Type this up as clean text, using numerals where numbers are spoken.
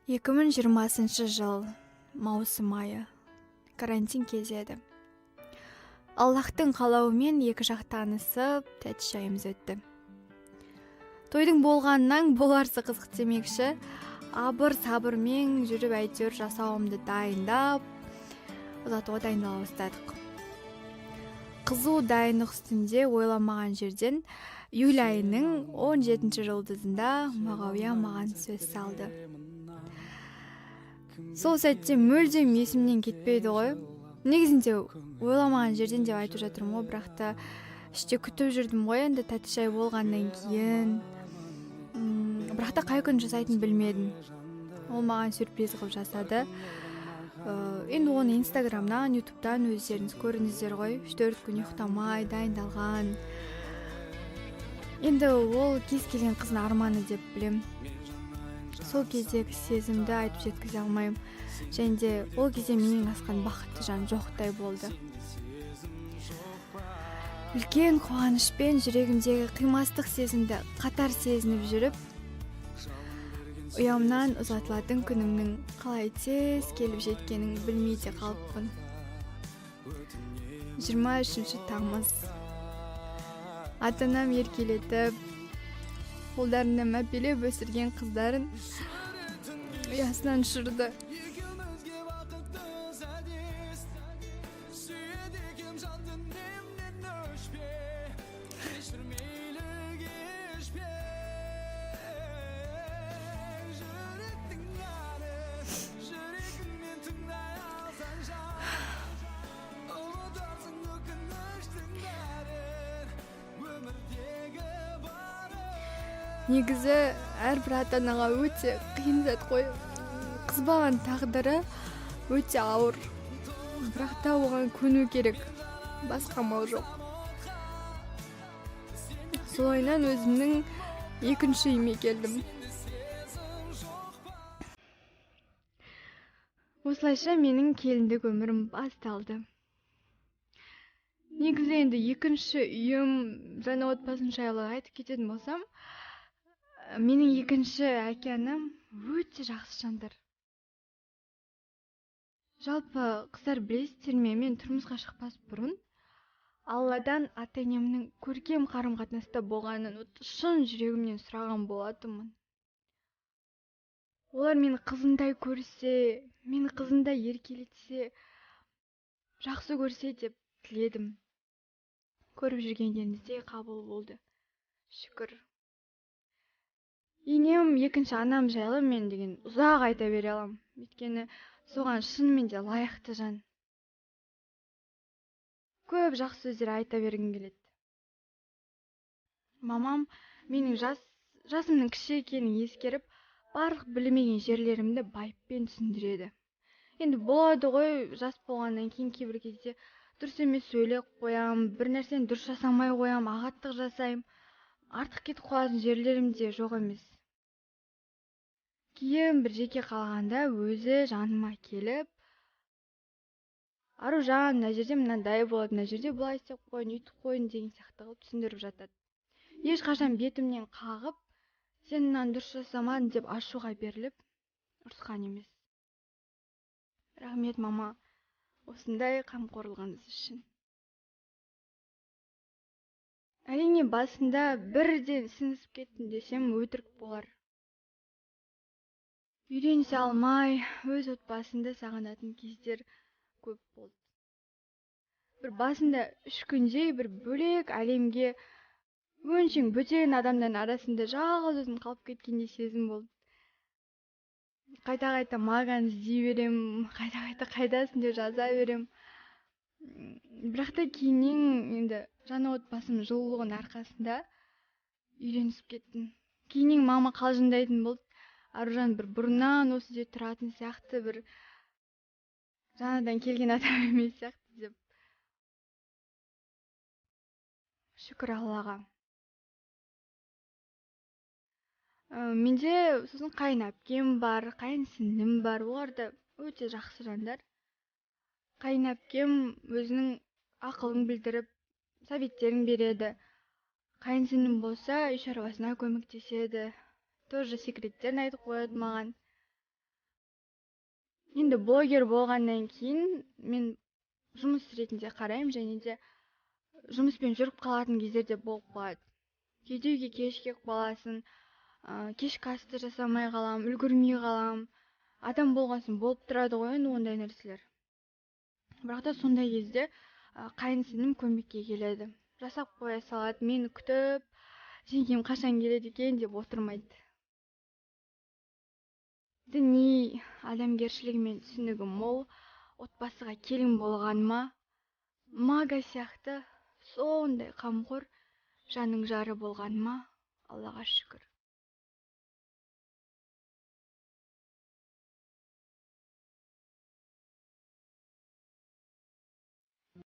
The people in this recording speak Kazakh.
2020 жыл маусым айы, карантин кезі еді. Аллахтың қалауымен екі жақ танысып, тәтті шайымыз өтті. Тойдың болғанынан боларсы қызық демекші, абыр-сабырмен жүріп әйтеуір жасауымды дайындап, ұзатуға дайындала бастадық. Қызу дайындық үстінде ойламаған жерден июль айының 17 жұлдызында Мағауия маған сөз салды. Сол сәтте мүлдем есімнен кетпейді ғой. Негізінде ойламаған жерден деп айтып жатырмын ғой, бірақ та іште күтіп жүрдім ғой енді тәтті шай болғаннан кейін. Бірақ та қай күні жасайтынын білмедім. Ол маған сюрприз қылып жасады. Енді оны Инстаграмнан, Ютубтан өздеріңіз көрдіңіздер ғой. 3-4 күн ұйықтамай дайындалған. Енді ол кез келген қыздың арманы деп білем. Сол кездегі сезімді айтып жеткізе алмаймын. Және де ол кезде менен асқан бақытты жан жоқтай болды. Үлкен қуанышпен жүрегімдегі қимастық сезімді қатар сезініп жүріп, ұямнан ұзатылатын күнімнің қалай тез келіп жеткенін білмей де қалыппын. 23 тамыз. Ата-анам еркелетіп, қолдарында мәпелеп өсірген қыздарын ұясынан ұшырды. Негізі әрбір ата-анаға өте қиын зат қой. Қыз баланың тағдыры өте ауыр. Бірақ та оған көну керек. Басқа амал жоқ. Солайынан өзімнің екінші үйіме келдім. Осылайша менің келіндік өмірім басталды. Негізі енді екінші үйім, жаңа отбасым жайлы айтып кететін болсам, менің екінші әке-анам өте жақсы жандар. Жалпы қыздар білесіздер ме, мен тұрмысқа шықпас бұрын Алладан ата-енемнің көркем қарым-қатынаста болғанын шын жүрегімнен сұраған болатынмын. Олар мені қызындай көрсе, мені қызындай еркелетсе, жақсы көрсе деп тіледім. Көріп жүргендеріңіздей қабыл болды. Шүкір. Енем, екінші анам жайлы мен деген ұзақ айта бере аламын. Өйткені соған шынымен де лайықты жан. Көп жақсы сөздер айта бергім келеді. Мамам менің жасымның кіші екенін ескеріп, барлық білмеген жерлерімді байыппен түсіндіреді. Енді болады ғой, жас болғаннан кейін кейбір кезде дұрыс емес сөйлеп қоям, бір нәрсені дұрыс жасамай қоям, ағаттық жасаймын. Артық кетіп қалатын жерлерім де жоқ емес. Кейін бір жеке қалғанда өзі жаныма келіп, Аружан, мына жерде мынандай болады, мына жерде былай істеп қойын, үйтіп қойын деген сияқты қылып түсіндіріп жатады. Ешқашан бетімнен қағып, сен мынаны дұрыс жасамадың деп ашуға беріліп, ұрысқан емес. Рахмет, мама, осындай қамқорлығыңыз үшін. Әрине, басында бірден сіңісіп кеттім десем өтірік болар. Үйренісе алмай, өз отбасымды сағынатын кездер көп болды. Бір басында 3 күндей бір бөлек әлемге өңшең бөтен адамдардың арасында жалғыз өзім қалып кеткендей сезім болды. Қайта-қайта Маганы іздей берем, қайта-қайта қайдасың деп жаза берем. Бірақ та кейіннен енді жаңа отбасым жылулығының арқасында үйренісіп кеттім. Кейіннен мама қалжыңдайтын болды. Аружан бір бұрыннан осы жерде тұратын сияқты, бір жаңадан келген адам емес сияқты деп. Шүкір Аллаға. Менде сосын қайын әпкем бар, қайын сіңлім бар. Олар да өте жақсы жандар. Қайын әпкем өзінің ақылын білдіріп, советтерін береді. Қайын сіңлім болса, үй шаруасына көмектеседі. Тоже секреттерін айтып қояды маған. Енді блогер болғаннан кейін мен жұмыс ретінде қараймын, және де жұмыспен жүріп қалатын кездер де болып қалады. Кейде үйге кеш келіп қаласың, кешкі асты жасамай қаламын, үлгермей қаламын. Адам болған соң болып тұрады ғой енді ондай нәрселер. Бірақ та сондай кезде қайын сіңлім көмекке келеді, жасап қоя салады, мені күтіп, жеңгем қашан келеді екен деп отырмайды. Діни, адамгершілігі мен түсінігі мол отбасыға келін болғаныма, Мага сияқты сондай қамқор жанның жары болғаныма Аллаға шүкір.